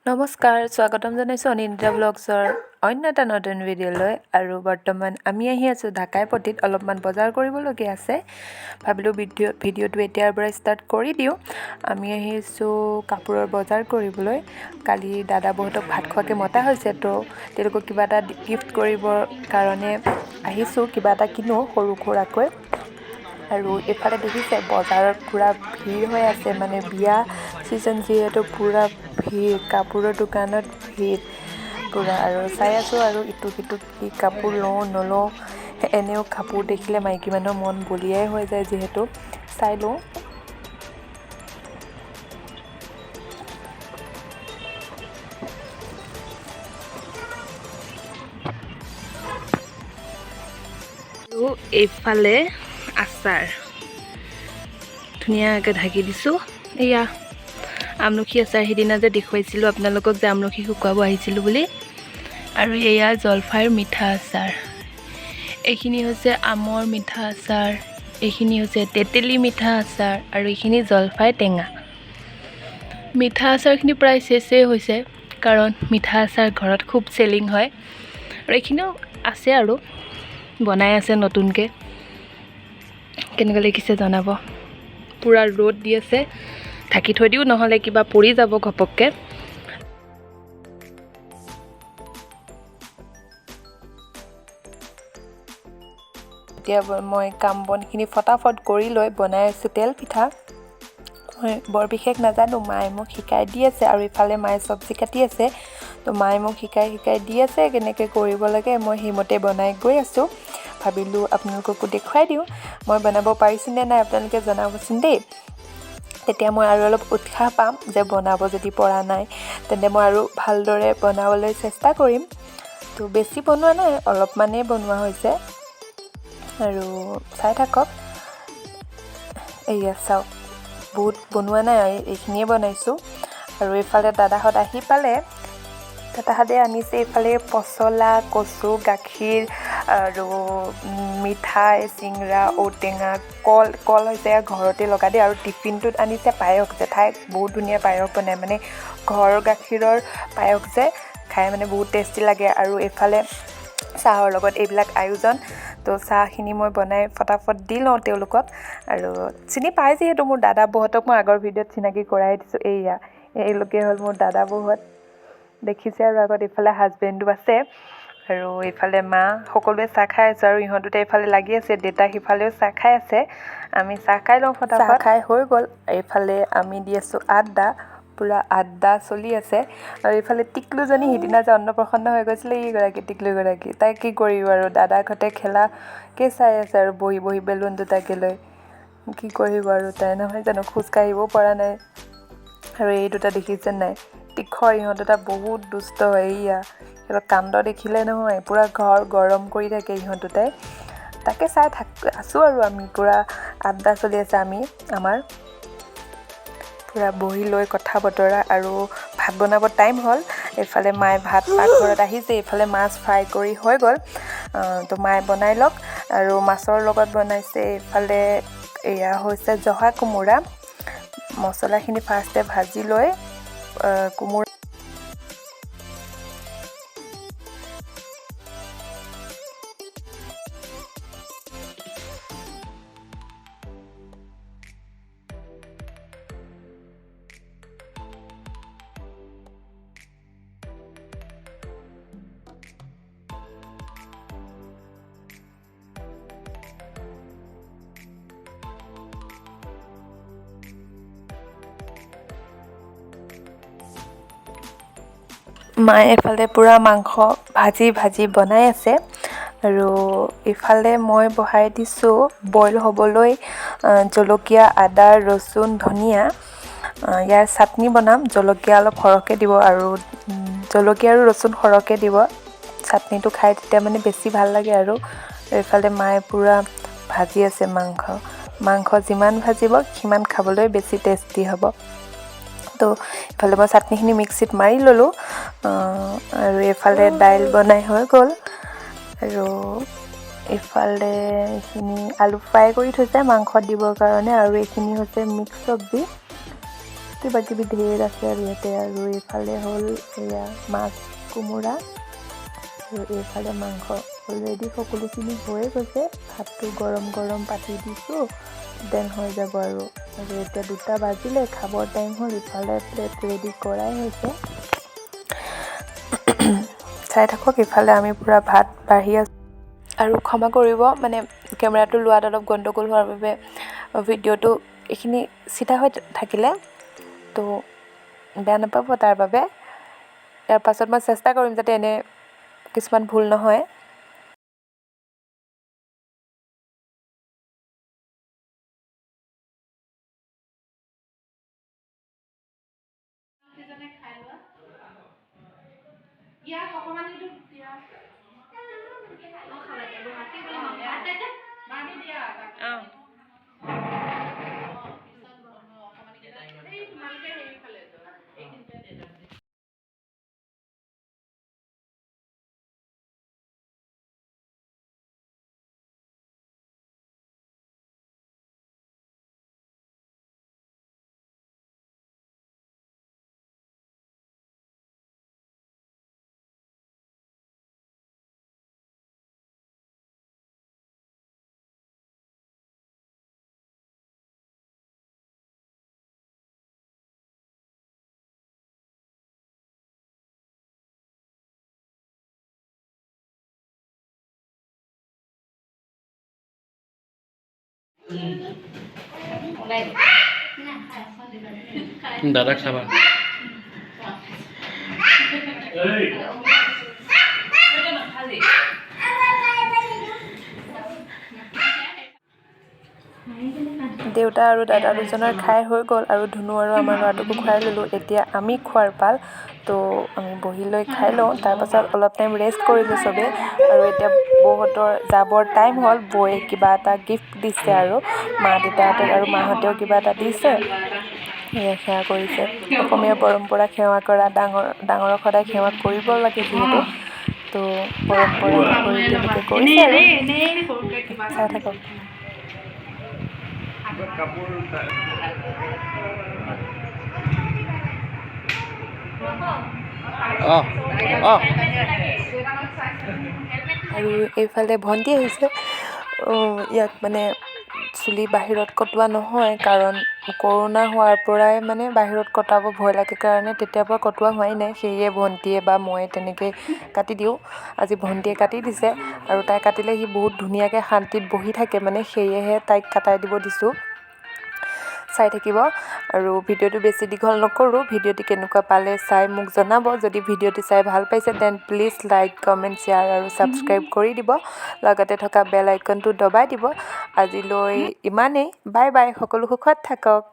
নমস্কাৰ, স্বাগতম জনাইছোঁ অনিন্দিতা ব্লগছৰ অন্য এটা নতুন ভিডিঅ'লৈ। আৰু বৰ্তমান আমি আহি আছোঁ ঢাকাইপট্টিত, অলপমান বজাৰ কৰিবলগীয়া আছে। ভাবিলোঁ ভিডিঅ'টো এতিয়াৰ পৰা ষ্টাৰ্ট কৰি দিওঁ। আমি আহিছোঁ কাপোৰৰ বজাৰ কৰিবলৈ। কালি দাদা বৌহঁতক ভাত খোৱাকৈ মতা হৈছে, তো তেওঁলোকক কিবা এটা গিফ্ট কৰিবৰ কাৰণে আহিছোঁ, কিবা এটা কিনো সৰু সুৰাকৈ। আৰু এইফালে দেখিছে বজাৰত পূৰা ভিৰ হৈ আছে, মানে বিয়া ছিজন যিহেতু পূৰা ভিৰ, কাপোৰৰ দোকানত ভিৰ পূৰা। আৰু চাই আছোঁ আৰু ইটো সিটো কি কাপোৰ লওঁ নলওঁ। এনেও কাপোৰ দেখিলে মাইকী মানুহৰ মন বলিয়াই হৈ যায় যিহেতু, চাই লওঁ। আৰু এইফালে আচাৰ ধুনীয়াকৈ ঢাকি দিছোঁ। এয়া আমলখি আচাৰ, সিদিনা যে দেখুৱাইছিলোঁ আপোনালোকক যে আমলখি শুকুৱাব আহিছিলোঁ বুলি। আৰু এয়া জলফাইৰ মিঠা আচাৰ। এইখিনি হৈছে আমৰ মিঠা আচাৰ, এইখিনি হৈছে তেতেলী মিঠা আচাৰ, আৰু এইখিনি জলফাই টেঙা। মিঠা আচাৰখিনি প্ৰায় চেচেই হৈছে, কাৰণ মিঠা আচাৰ ঘৰত খুব চেলিং হয়। আৰু এইখিনিও আছে আৰু বনাই আছে নতুনকৈ। কেনেকুৱা দেখিছে জনাব। পূৰা ৰ'দ দি আছে, ঢাকি থৈ দিওঁ, নহ'লে কিবা পৰি যাব ঘপককৈ। এতিয়া মই কাম বনখিনি ফটাফট কৰি লৈ বনাই আছোঁ তেল পিঠা। মই বৰ বিশেষ নাজানো, মায়ে মোক শিকাই দি আছে। আৰু ইফালে মায়ে চব্জি কাটি আছে, তো মায়ে মোক শিকাই শিকাই দি আছে কেনেকৈ কৰিব লাগে। মই সেইমতে বনাই গৈ আছোঁ। ভাবিলোঁ আপোনালোককো দেখুৱাই দিওঁ, মই বনাব পাৰিছোঁ নে নাই আপোনালোকে জনাবচোন দেই। তেতিয়া মই আৰু অলপ উৎসাহ পাম যে বনাব যদি পৰা নাই তেন্তে মই আৰু ভালদৰে বনাবলৈ চেষ্টা কৰিম। তো বেছি বনোৱা নাই, অলপমানেই বনোৱা হৈছে। আৰু চাই থাকক। এয়া চাওক, বহুত বনোৱা নাই, এইখিনিয়ে বনাইছোঁ। আৰু এইফালে দাদাহঁত আহি পালে। দাদাহঁতে আনিছে এইফালে পচলা, কচু, গাখীৰ আৰু মিঠাই, চিংৰা, ঔটেঙা, কল। কল হৈছে ঘৰতে লগা দেই। আৰু টিফিনটোত আনিছে পায়স। জেঠাই বহুত ধুনীয়া পায়স বনায়, মানে ঘৰৰ গাখীৰৰ পায়স যে খাই মানে বহুত টেষ্টি লাগে। আৰু এইফালে চাহৰ লগত এইবিলাক আয়োজন। তো চাহখিনি মই বনাই ফটাফট দি লওঁ তেওঁলোকক। আৰু চিনি পাই যিহেতু মোৰ দাদা বৌহঁতক মই আগৰ ভিডিঅ'ত চিনাকি কৰাই দিছোঁ। এইয়া এওঁলোকে হ'ল মোৰ দাদা বৌহঁত, দেখিছে। আৰু আগত এইফালে হাজবেণ্ডো আছে আৰু এইফালে মা, সকলোৱে চাহ খাই আছোঁ। আৰু ইহঁত দুটা এইফালে লাগি আছে, দেউতা সিফালেও চাহ খাই আছে। আমি চাহ খাই লওঁ ফটাফট। চাহ খাই হৈ গ'ল। এইফালে আমি দি আছোঁ আড্ডা, পূৰা আড্ডা চলি আছে। আৰু এইফালে টিকলুজনী সিদিনা যে অন্নপ্ৰসন্ন হৈ গৈছিলে, এইগৰাকী টিকলুগৰাকী, তাই কি কৰিব আৰু দাদাকহঁতে খেলাকে চাই আছে আৰু বহি বহি বেলুন দুটাকে লৈ। কি কৰিব আৰু তাই, নহয় জানো, খোজকাঢ়িবও পৰা নাই। আৰু এই দুটা দেখিছে নাই, তীখৰ ইহঁত দুটা বহুত দুষ্ট হয়। এইয়া সিহঁতৰ কাণ্ড দেখিলে নহয় পূৰা ঘৰ গৰম কৰি থাকে ইহঁত দুটাই। তাকে চাই আছোঁ আৰু আমি পূৰা আড্ডা চলি আছে। আমি আমাৰ পূৰা বহি লৈ কথা বতৰা। আৰু ভাত বনাব টাইম হ'ল। এইফালে মায়ে ভাত পাকঘৰত আহিছে। এইফালে মাছ ফ্ৰাই কৰি হৈ গ'ল, তো মায়ে বনাই লওক। আৰু মাছৰ লগত বনাইছে এইফালে এয়া হৈছে জহা কোমোৰা। মছলাখিনি ফাৰ্ষ্টে ভাজি লৈ কোমোৰা মায়ে এফালে পূৰা মাংস ভাজি ভাজি বনাই আছে। আৰু ইফালে মই বহাই দিছোঁ বইল হ'বলৈ জলকীয়া, আদা, ৰচুন, ধনিয়া। ইয়াৰ চাটনি বনাম। জলকীয়া অলপ সৰহকৈ দিব আৰু জলকীয়া আৰু ৰচুন সৰহকৈ দিব, চাটনিটো খাই তেতিয়া মানে বেছি ভাল লাগে। আৰু এইফালে মায়ে পূৰা ভাজি আছে মাংস। মাংস যিমান ভাজিব সিমান খাবলৈ বেছি টেষ্টি হ'ব। তো ইফালে মই চাটনিখিনি মিক্সিত মাৰি ল'লোঁ। আৰু এইফালে দাইল বনাই হৈ গ'ল। আৰু ইফালে এইখিনি আলু ফ্ৰাই কৰি থৈছে মাংসত দিবৰ কাৰণে। আৰু এইখিনি হৈছে মিক্স চব্জি। তো কিবা কিবি ঢেৰ আছে আৰু ইয়াতে। আৰু এইফালে হ'ল এয়া মাছ কোমোৰা আৰু এইফালে মাংস। অলৰেডি সকলোখিনি হৈয়ে গৈছে। ভাতটো গৰম গৰম পাতি দিছোঁ, then হৈ যাব আৰু। আৰু এতিয়া 2টা বাজিলে, খাবৰ টাইম হ'ল। ইফালে প্লেট ৰেডি কৰাই হৈছে, চাই থাকক। ইফালে আমি পূৰা ভাত বাঢ়ি আছোঁ। আৰু ক্ষমা কৰিব, মানে কেমেৰাটো লোৱাত অলপ গণ্ডগোল হোৱাৰ বাবে ভিডিঅ'টো এইখিনি চিধা হৈ থাকিলে, তো বেয়া নাপাব তাৰ বাবে। ইয়াৰ পাছত মই চেষ্টা কৰিম যাতে এনে কিছুমান ভুল নহয়। দাদাক চাবা। দেউতা আৰু দাদা দুজনৰ খাই হৈ গ'ল আৰু ধুনু আৰু আমাৰ ল'ৰাটোকো খুৱাই ল'লোঁ। এতিয়া আমি খোৱাৰ পাল, তো আমি বহি লৈ খাই লওঁ। তাৰপাছত অলপ টাইম ৰেষ্ট কৰিলোঁ চবেই। আৰু এতিয়া বৌহঁতৰ যাবৰ টাইম হ'ল। বৌয়ে কিবা এটা গিফ্ট দিছে আৰু মা দেউতাহঁতক, আৰু মাহঁতেও কিবা এটা দিছে, সেয়া সেৱা কৰিছে। অসমীয়া পৰম্পৰা সেৱা কৰা, ডাঙৰক সদায় সেৱা কৰিব লাগে যিহেতু, তো পৰম্পৰা অনুসৰি তেওঁলোকে কৰিছে আৰু। চাই থাকক। আৰু এইফালে ভণ্টি আহিছে। ইয়াক মানে চুলি বাহিৰত কটোৱা নহয়, কাৰণ কৰোণা হোৱাৰ পৰাই মানে বাহিৰত কটাব ভয় লাগে কাৰণে তেতিয়াৰ পৰা কটোৱা হোৱাই নাই। সেয়ে ভণ্টিয়ে বা মই তেনেকৈ কাটি দিওঁ। আজি ভণ্টিয়ে কাটি দিছে আৰু তাই কাটিলে সি বহুত ধুনীয়াকৈ শান্তিত বহি থাকে মানে, সেয়েহে তাইক কটাই দিব দিছোঁ। চাই থাকিব আৰু ভিডিঅ'টো বেছি দীঘল নকৰোঁ। ভিডিঅ'টি কেনেকুৱা পালে চাই মোক জনাব। যদি ভিডিঅ'টি চাই ভাল পাইছে then please like, comment, share আৰু ছাবস্ক্ৰাইব কৰি দিব। লগতে থকা বেল আইকনটো দবাই দিব। আজিলৈ ইমানেই, বাই বাই। সকলো সুখত থাকক।